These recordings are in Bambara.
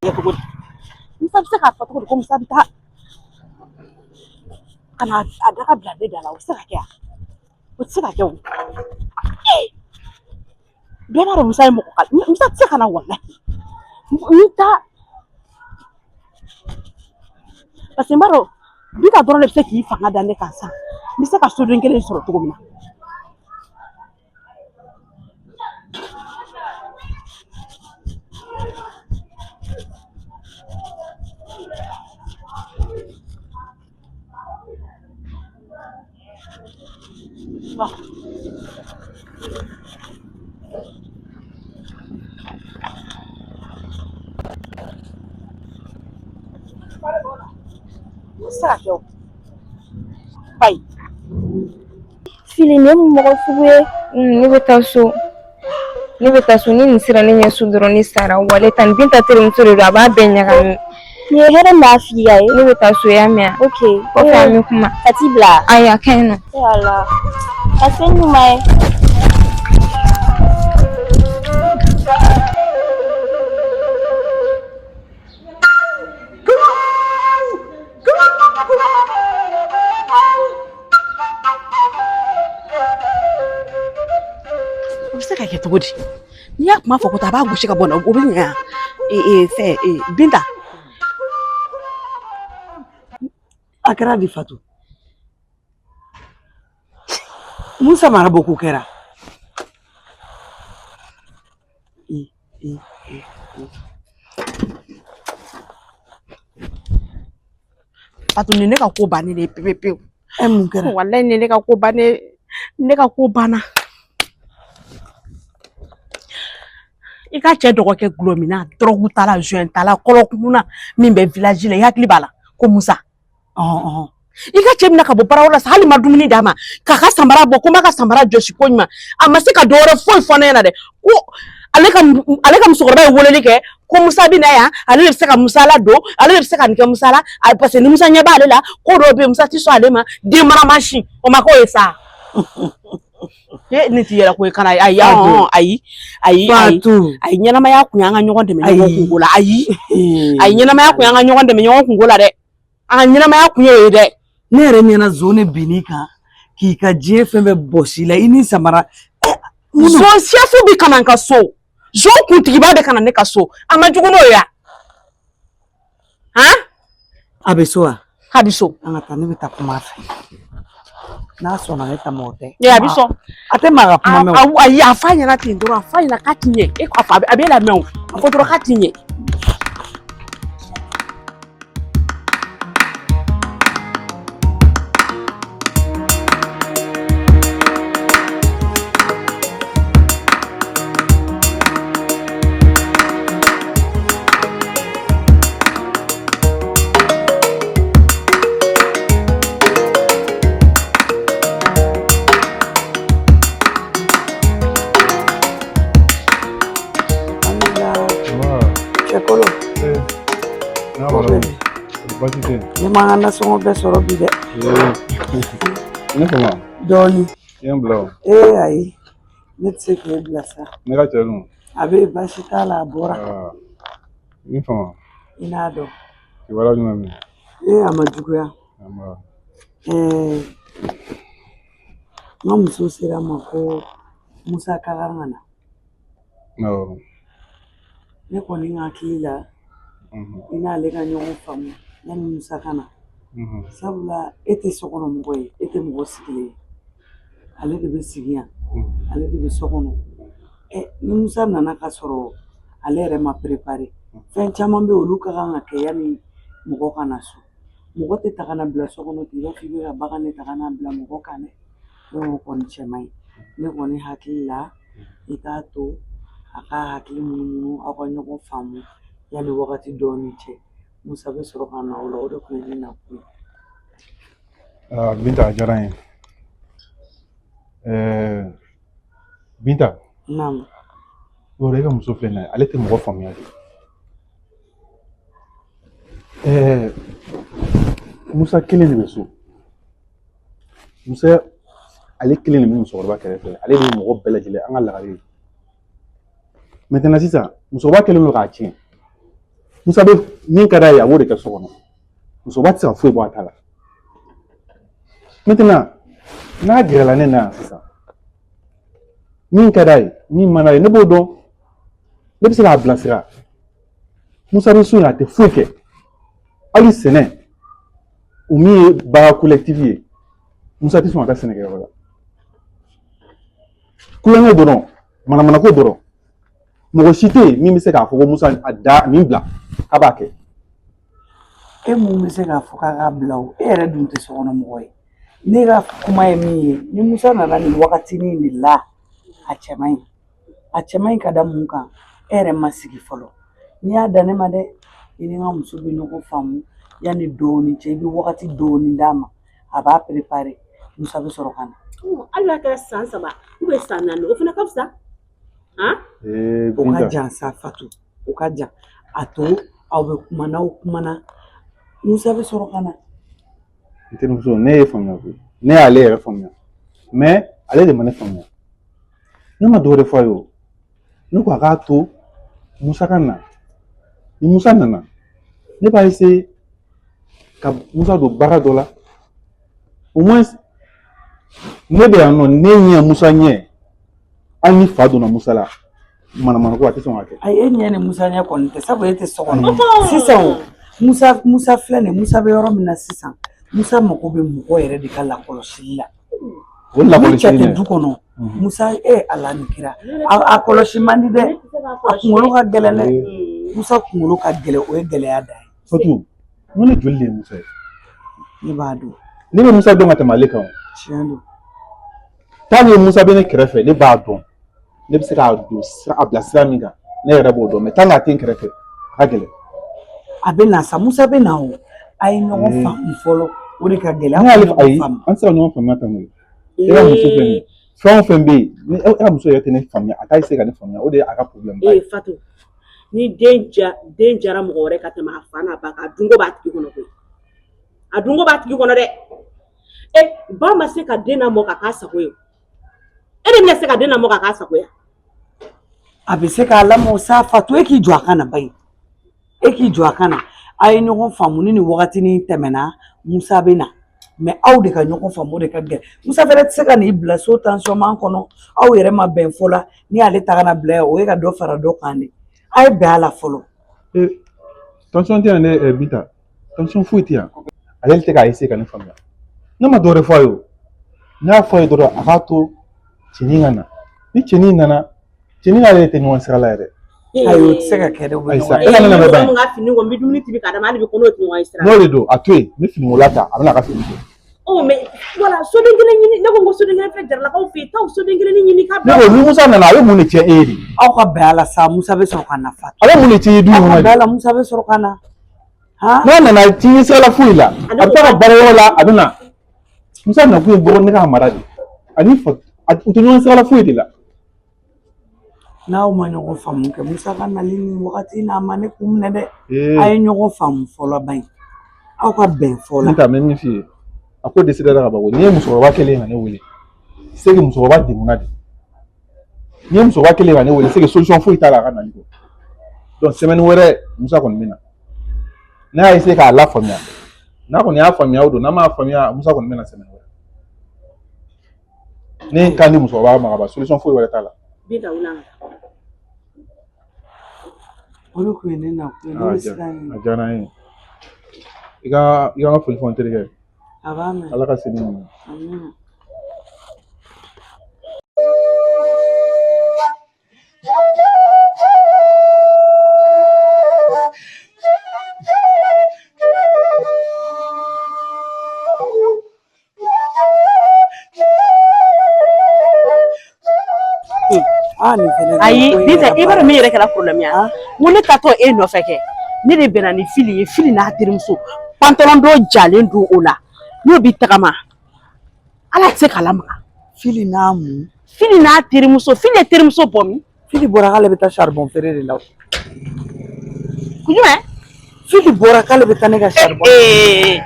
Cogo di Musa bɛ se k'a fɔ cogo di ko Musa bɛ taa ka na a daga bila ne da la? O bɛ se ka kɛ wa? O tɛ se ka kɛ. O bɛɛ b'a dɔn Musa ye mɔgɔ ka Musa tɛ se ka na, walahi n ta, parce que n b'a dɔn Binta dɔrɔn de bɛ se k'i fanga da ne kan sisan, n bɛ se ka soden kelen sɔrɔ cogo min na. Bon. O tɛ se ka kɛ o. Bayi. Fili, ne mɔgɔ sugu ye. Ne bɛ taa so, ne bɛ taa so. Ni nin sera ne ɲɛ so dɔrɔn, ne sara wale tan. Binta terimuso de don, a b'a bɛɛ ɲagami. Nin ye hɛrɛ b'a f'i ye. Ne bɛ taa so, y'a mɛn? Ok. Kɔfɛ an bɛ kuma. Ka t'i bila. Ayi, a ka ɲi nɔ. Ala ka se ɲuman ye. O bɛ se ka kɛ cogo di? N'i y'a kuma fɔ ko taa, a b'a gosi ka bɔ n na. O bɛ ɲɛ fɛn Binta. A kɛra di, Fatu? Mun samara bɔ ko kɛra? I i i i. Fatu, nin ne ka ko bannen de ye pewu pewu. Ɛ, mun kɛra? Walayi, nin ne ka ko bannen, ne ka ko banna. I ka cɛ dɔgɔkɛ gulɔminna, dɔrɔgu tala, joint tala, kɔlɔkunna min bɛ village la, i hakili b'a la ko Musa. Ɔhɔn. I ka cɛ minɛ ka bɔ baarayɔrɔ la sa, hali ma dumuni d'a ma, k'a ka samara bɔ ko n b'a ka samara jɔsi ko ɲuman. A ma se ka dɔ wɛrɛ foyi fɔ ne ɲɛna dɛ, ko ale ka musokɔrɔba ye weleli kɛ ko Musa bɛ na yan, ale de bɛ se ka Musa ladon, ale de bɛ se ka nin kɛ Musa la, parce que ni Musa ɲɛ b'ale la, ko dɔw bɛ yen, Musa tɛ sɔn ale ma. Den mara mansin o ma k'o ye sa. E nin ti yɛrɛ ko ye kana. Ayi, ayi, ayi, ayi, ayi. Ɲɛnamaya kun y'an ka ɲɔgɔn dɛmɛ ɲɔgɔn kunko la. Ayi, ayi, ɲɛnamaya kun y'an ka ɲɔgɔn dɛmɛ ɲɔgɔn kunko la dɛ. An ka ɲɛnamaya kun y'o ye dɛ. Ne yɛrɛ ɲɛna zon de binn'i kan k'i ka diɲɛ fɛn bɛɛ bɔsi la, i ni samara. Zon chef bi ka na n ka so, zon kuntigiba bɛ ka na ne ka so, a ma jugu n'o ye wa? Han. A bɛ so wa? A bɛ so. An ka taa, ne bɛ taa kuma a fɛ. N'a sɔnna, ne ta ma, o tɛ. Ee, a bɛ sɔn. A tɛ maa ka kuma mɛn o. Ayi, a f'a ɲɛna ten dɔrɔn, a f'a ɲɛna k'a ti ɲɛ. E ko a fɔ, a bɛ lamɛn o. A fɔ dɔrɔn k'a ti ɲɛ. Cɛkolo. Ne ma n ka nasɔngɔ bɛɛ sɔrɔ bi dɛ. Ne fama. Dɔɔnin. I ye n bila o. Ee, ayi, ne tɛ se k'e bila sa. Ne ka cɛ dun? A bɛ yen, baasi t'a la, a bɔra. I fama. I n'a dɔn. Kibaruya jumɛn bɛ yen? Ee, a ma juguya. Ɛɛ, n ka muso sera n ma ko Musa ka kan ka na. Awɔ. Ne kɔni hakili la, i n'ale ka ɲɔgɔn faamu yanni Musa ka na. Sabula e tɛ sokɔnɔ mɔgɔ ye, e tɛ mɔgɔ sigilen ye. Ale de bɛ sigi yan, ale de bɛ so kɔnɔ. Ɛ, ni Musa nana ka sɔrɔ ale yɛrɛ ma préparé, fɛn caman bɛ yen, olu ka kan ka kɛ yanni mɔgɔ ka na so. Mɔgɔ tɛ ta ka na bila so kɔnɔ ten, i b'a fɔ i bɛ ka bagan de ta ka na bila mɔgɔ kan dɛ. O kɔni cɛ man ɲi. Ne kɔni hakili la, i k'a to a ka hakili munumunu, aw ka ɲɔgɔn faamu yanni wagati dɔɔni cɛ, Musa bɛ sɔrɔ ka na o la. O de tun ye ne nakun ye. Binta, a diyara n ye. Ɛɛ Binta. Naamu. Yɔrɔ e ka muso filɛ nin ye, ale tɛ mɔgɔ faamuya de. Ɛɛ Musa kelen de bɛ so. Musa ale kelen de bɛ musokɔrɔba kɛrɛfɛ, ale de bɛ mɔgɔ bɛɛ lajɛlen an ka lagare ye. Maintenant sisan, musokɔrɔba kɛlen don k'a tiɲɛ. Musa bɛ min ka d'a ye, a b'o de kɛ so kɔnɔ. Musokɔrɔba tɛ se ka foyi bɔ a ta la. Maintenant, n'a gɛrɛla ne na yan sisan, min ka d'a ye, min man d'a ye, ne b'o dɔn. Ne bɛ se k'a bilasira. Musa bɛ so in, a tɛ foyi kɛ. Hali sɛnɛ, o min ye baara collectif ye, Musa tɛ sɔn ka taa sɛnɛkɛyɔrɔ la. Kulonkɛ dɔrɔn, manamanako dɔrɔn. Mɔgɔ si tɛ yen min bɛ se k'a fɔ ko Musa a da nin bila k'a b'a kɛ. E mun bɛ se k'a fɔ k'a k'a bila o? E yɛrɛ dun tɛ sokɔnɔ mɔgɔ ye. Ne ka kuma ye min ye, ni Musa nana nin wagatinin de la, a cɛ man ɲi. A cɛ man ɲi ka da mun kan? E yɛrɛ ma sigi fɔlɔ. N'i y'a dan ne ma dɛ, i ni n ka muso bɛ ɲɔgɔn faamu yanni dɔɔnin cɛ, i bɛ wagati dɔɔnin d'a ma, a b'a préparer, Musa bɛ sɔrɔ ka na. Hali n'a kɛra san 3 ou san 4, o fana ka fisa. O ka jan sa Fatu, o ka jan. A to aw bɛ kuma, n'aw kumana, Musa bɛ sɔrɔ ka na. N terimuso, ne ye faamuya koyi. Ne y'ale yɛrɛ faamuya, mais ale de ma ne faamuya. Ne ma dɔwɛrɛ fɔ a ye o. Ne ko a k'a to Musa ka na. Ni Musa nana, ne b'a essayer ka Musa don baara dɔ la. Au moins ne bɛ yan nɔ, ne ɲɛ Musa ɲɛ, hali ni fa donna Musa la, manamanako a tɛ sɔn ka kɛ. Ayi, e ɲɛ ni Musa ɲɛ kɔni tɛ, sabu e tɛ so kɔnɔ sisan. O Musa filɛ nin ye, Musa bɛ yɔrɔ min na sisan, Musa mago bɛ mɔgɔ yɛrɛ de ka lakɔlɔsili la. O Ni cɛ lakɔlɔsili tɛ dɛ. du kɔnɔ, Musa, e Ala ni kira, a kɔlɔsi man di dɛ, a kunkolo ka gɛlɛn dɛ. Musa kunkolo ka gɛlɛn, o ye gɛlɛya dan ye. Fatu, n ko ne joli de ye Musa ye? Ne b'a dɔn. Ne bɛ Musa dɔn ka tɛmɛ ale kan o. Tiɲɛ don. Tant que Musa bɛ ne kɛrɛfɛ, ne b'a dɔn. Ne bɛ se k'a don sira, a bila sira min kan, ne yɛrɛ b'o dɔn. Mais tant que a tɛ n kɛrɛfɛ, a ka gɛlɛn. A bɛ na sa, Musa bɛ na o. A ye ɲɔgɔn faamu fɔlɔ, o de ka gɛlɛn. Ne Aw y'ale ka ɲɔgɔn ayi, faamu. An tɛ se ka ɲɔgɔn faamuya tan koyi. E ka muso filɛ nin ye, fɛn o fɛn bɛ yen, ni e ka muso yɛrɛ tɛ ne faamuya, a t'a essayer ka ne faamuya, o de ye a ka problème ba ye. Ee Fatu, ni den ja den jara mɔgɔ wɛrɛ ka tɛmɛ a fa n'a ba kan, a dunko b'a tigi kɔnɔ koyi. A dunko b'a tigi kɔnɔ dɛ. E ba ma se ka den lamɔ ka k'a sago ye, e de bɛna se ka den lamɔ ka k'a sago ye? A bɛ se k'a lamɔ sa Fatu, e k'i jɔ a kan na bayi, e k'i jɔ a kan na. A ye ɲɔgɔn faamu, ni nin wagatinin tɛmɛna, Musa bɛ na. Mais aw de ka ɲɔgɔn faamu, o de ka gɛlɛn. Musa fɛnɛ tɛ se ka n'i bila so tension man kɔnɔ, aw yɛrɛ ma bɛn fɔ la. Ni ale ta kana bila yan, o ye ka dɔ fara dɔ kan de. A ye bɛn a la fɔlɔ. Ee, tension tɛ yan dɛ, Binta. Tension foyi tɛ yan. Ale tɛ k'a essayer ka ne faamuya. Ne ma dɔwɛrɛ fɔ a ye o. N y'a fɔ a ye dɔrɔn, a k'a to cɛnin ka na. Ni cɛnin nana, cɛnin n'ale tɛ ɲɔgɔn sira la yɛrɛ. Ayi, o tɛ se ka kɛ dɛ, o bɛ Ayi sa, ɲɔgɔn e ka ne lamɛn ban. Mun ka fini ko n bɛ dumuni tobi k'a d'a ma, hali bi ko n'o tɛ ɲɔgɔn ye sira. N'o de don, a to yen, n bɛ finikola ta, a bɛna a ka fini ko. Oh, mais voilà, soden kelen ɲini. Ne ko n ko soden kelen filɛ Jaralakaw fɛ yen, taa o soden kelen ɲini k'a Ne bila. ko ni Musa nana, a bɛ mun de tiɲɛ e ye de? Aw ka bɛn a la sa, Musa bɛ sɔrɔ ka na Fatu. A bɛ mun de tiɲɛ i du Aw in ka kɔnɔ bɛn a de? la, Musa bɛ sɔrɔ ka na. Han. N'a nana, a ti ɲɛ sira la foyi la. A bɛ taa ka baarayɔrɔ la, a bɛ na. Musa nakun ye dɔrɔn ne k'a mara de. Ani fa, u tɛ ɲɔgɔn sira la foyi de la. N'aw ma ɲɔgɔn faamu kɛ, Musa ka nali nin wagati n'a ma ne kun minɛ dɛ. A ye ɲɔgɔn faamu fɔlɔ ba in, aw ka bɛn fɔlɔ. Ne ta, n bɛ min f'i ye, a ko décidé ka ban koyi. N'i ye musokɔrɔba kelen ka ne wele, c'est que musokɔrɔba degunna de. N'i ye musokɔrɔba kelen ka ne wele, c'est que solution foyi t'a la a ka nali kɔ. Donc semaine wɛrɛ, Musa kɔni bɛ na. N'a y'a essayer k'a lafaamuya, n'a kɔni y'a faamuya o don, n'a m'a faamuya, Musa kɔni bɛ na semaine wɛrɛ. Ne ye n kan di musokɔrɔba ma ka ban, solution foyi wɛrɛ t'a la. Binta, wuli an ka taa. O de kun ye ne nakun ye, ne bɛ siran A diyara n ye. I ka n ka foli fɔ n terikɛ ye. A b'a mɛn. Ala ka segin ɲuman. Amina. Ah, nin fɛnɛ Ayi ko in Binta, yɛrɛ i b'a dɔn banna. min yɛrɛ kɛra problème ye, Ah. n ko ne taatɔ e nɔfɛ kɛ, ne de bɛnna ni Fili ye. Fili n'a terimuso, pantalon dɔ jalen don o la, n'o bi tagama, ala tɛ se k'a lamaga. Fili n'a mun? Fili n'a terimuso. Fili ye terimuso bɔ min? Fili bɔra k'ale bɛ taa charbon feere de la o. Kun jumɛn? Fili bɔra k'ale bɛ taa ne ka charbon. Ee,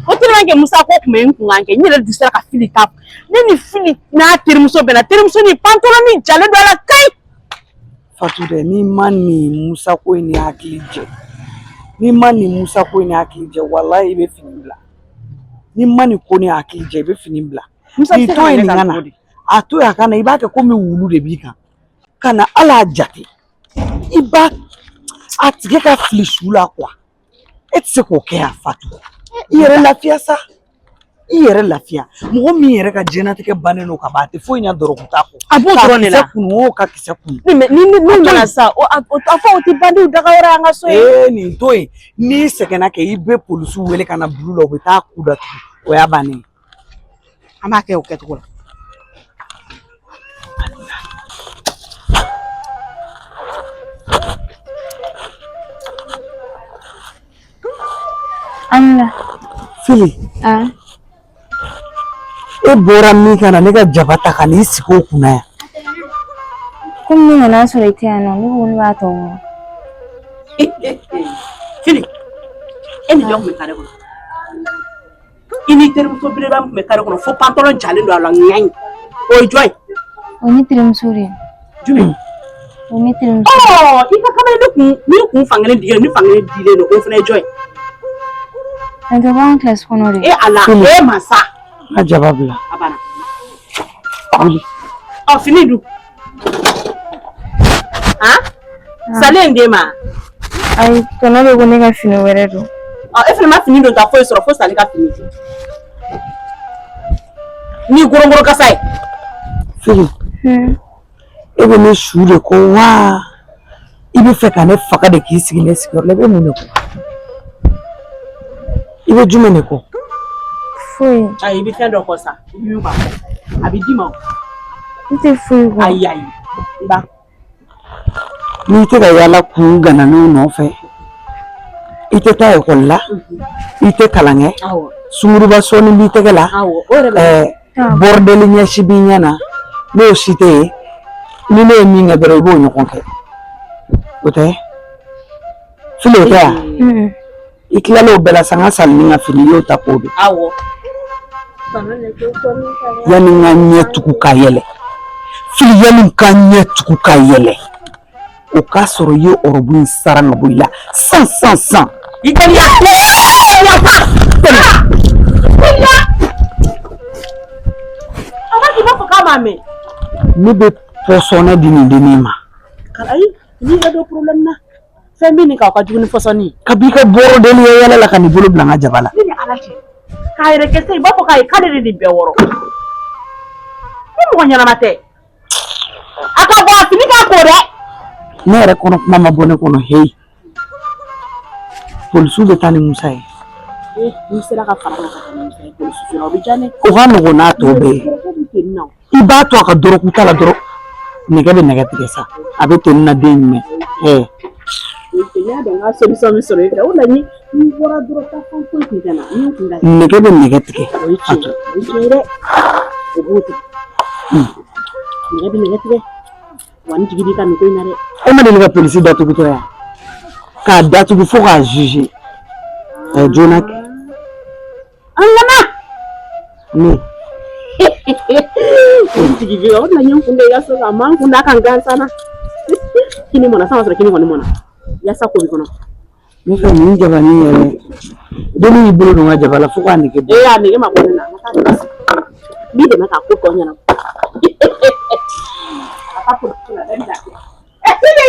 o tellement que Musa ko tun bɛ n kun kan kɛ, n yɛrɛ dɛsɛra ka Fili ta. Ne ni Fili n'a terimuso bɛnna, terimuso ni pantalon ni jalen don a la kayi. Fatu dɛ, n'i ma nin Musa ko in ni hakili jɛ. N'i ma nin Musa ko in hakili jɛ, walayi i bɛ fini bila. N'i ma nin ko nin hakili jɛ, i bɛ fini bila. Musa bɛ Nin se to ka na yen ne nin kan ka na. cogo di? A to yen a ka na, i b'a kɛ komi wulu de b'i kan. Ka na hali a jate. I b'a a tigɛ ka fili su la quoi. E tɛ se k'o kɛ yan Fatu. I yɛrɛ lafiya sa. I yɛrɛ lafiya. Mɔgɔ min yɛrɛ ka diɲɛnatigɛ bannen don ka ban, a tɛ foyi ɲɛ dɔrɔgu ta kɔ. A b'o dɔrɔn de la. Ka kisɛ kunu o ka kisɛ kunu. Ni ni ni nana sa, o a fɔ o tɛ bandiw daga yɔrɔ y'an ka so ye. Ee nin to yen, n'i sɛgɛnna kɛ, i bɛ polisiw wele ka na bulu la, u bɛ taa ku datugu. O y'a bannen ye. An b'a kɛ o kɛcogo la. Amina. Fili. Ah. E bɔra min ka na ne ka jaba ta ka n'i sigi o kunna yan. Komi ne nana sɔrɔ i tɛ yan nɔ, ne ko ne b'a tɔ bɔ. Fili, e ni jɔn tun bɛ kare kɔnɔ? I n'i terimuso belebeleba min tun bɛ kare kɔnɔ fo pantalon jalen don a la ŋaɲi, o ye jɔn ye? O ye ne terimuso de ye. Jumɛn? O ye ne terimuso. Ɔ, i ka kamalen ne kun ni kun fankelen dilen ni fankelen dilen don, o fana ye jɔn ye? Tante b'an kilasi kɔnɔ de. E Ala, e masa. N ka jaba bila. A banna. Wuli. Ɔ, fini dun? Han? Salen d'e ma? Ayi, tɔnɔ de ko ne ka fini wɛrɛ don. Ɔ, e fana ma fini don ta foyi sɔrɔ fo sali ka fini. Ni gorongoro kasa ye. Fili. E bɛ ne su de kɔ wa? I bɛ fɛ ka ne faga de k'i sigi ne sigiyɔrɔ la, i bɛ mun de kɔ? I bɛ jumɛn de kɔ? Foyi. Ayi, i bɛ fɛn dɔ kɔ sa. I bɛ min kɔ a kɔ. A bɛ d'i ma o. N tɛ foyi kɔ. Ayi ayi. I b'a. N'i tɛ ka yaala kun gananiw nɔfɛ, i tɛ taa ekɔli la, i tɛ kalan kɛ, sunguruba sɔɔni b'i tɛgɛ la, bɔrɔdeli ɲɛsi b'i ɲɛ na, n'o si tɛ yen, ni ne ye min kɛ dɔrɔn i b'o ɲɔgɔn kɛ. O tɛ? Fili, o tɛ wa? I tilala o bɛɛ la sa, n ka Salini ka fini, i y'o ta k'o don. Yanni n ka ɲɛ tugu ka yɛlɛ, Fili, yanni n ka ɲɛ tugu ka yɛlɛ, o k'a sɔrɔ i ye ɔrɔbu in sara ka bɔ i la san san san. I teliya. Teliya. A b'a k'i b'a fɔ k'a m'a mɛn. Ne bɛ pɔsɔnɛ di nin dennin ma. Ayi, n'i yɛrɛ don problème na. Fɛn bɛ nin kan o ka jugu ni pɔsɔni ye. Kabi i ka bɔrɔdeli ye yɛlɛ la ka n'i bolo bila n ka jaba la. Ne ni Ala cɛ. K'a yɛrɛ kɛ sa i b'a fɔ k'a ye k'ale de nin bɛɛ wɔrɔ. Ni mɔgɔ ɲɛnama tɛ. A ka bɔ a fini k'a ko dɛ. Ne yɛrɛ kɔnɔ kuma ma bɔ ne kɔnɔ heyi. Polisiw bɛ taa ni Musa ye. N'i sera ka fara ka taa ni Musa ye polisiso la, o bɛ diya ne. O ka nɔgɔn n'a tɔ bɛɛ ye. I b'a to a ka dɔrɔgu ta la dɔrɔn, nɛgɛ bɛ nɛgɛ tigɛ sa, a bɛ toni na den jumɛn. N y'a dɔn n ka solution bɛ sɔrɔ e fɛ, o la ni n bɔra dɔrɔn taa fan foyi tun tɛ na ni n kun da. Nɛgɛ bɛ nɛgɛ tigɛ. O ye tiɲɛ ye, o ye tiɲɛ ye dɛ. O b'o tigɛ. Nɛgɛ bɛ nɛgɛ tigɛ. Wa n jigi b'i ka nin ko in na dɛ. E ma deli ka polisi datugutɔ yan? K'a datugu fo k'a juger. A ye joona kɛ. An nana. Ne. O jigi b'i kan, o de la n ye n kun da i ka so kan, a ma n kun da kan gansan na. Kini mɔna, san b'a sɔrɔ kini kɔni mɔna. Yaasa ko b'i kɔnɔ. Ne fɛ nin jabanin yɛrɛ, dennin y'i bolo don n ka jaba la fo k'a nege bɔ. Ee, a nege ma bɔ ne na, an ka taa n b'i dɛmɛ k'a ko tɔ ɲɛnabɔ. A ka polisi la, bɛɛ bɛ lafiya. Ɛ Fili!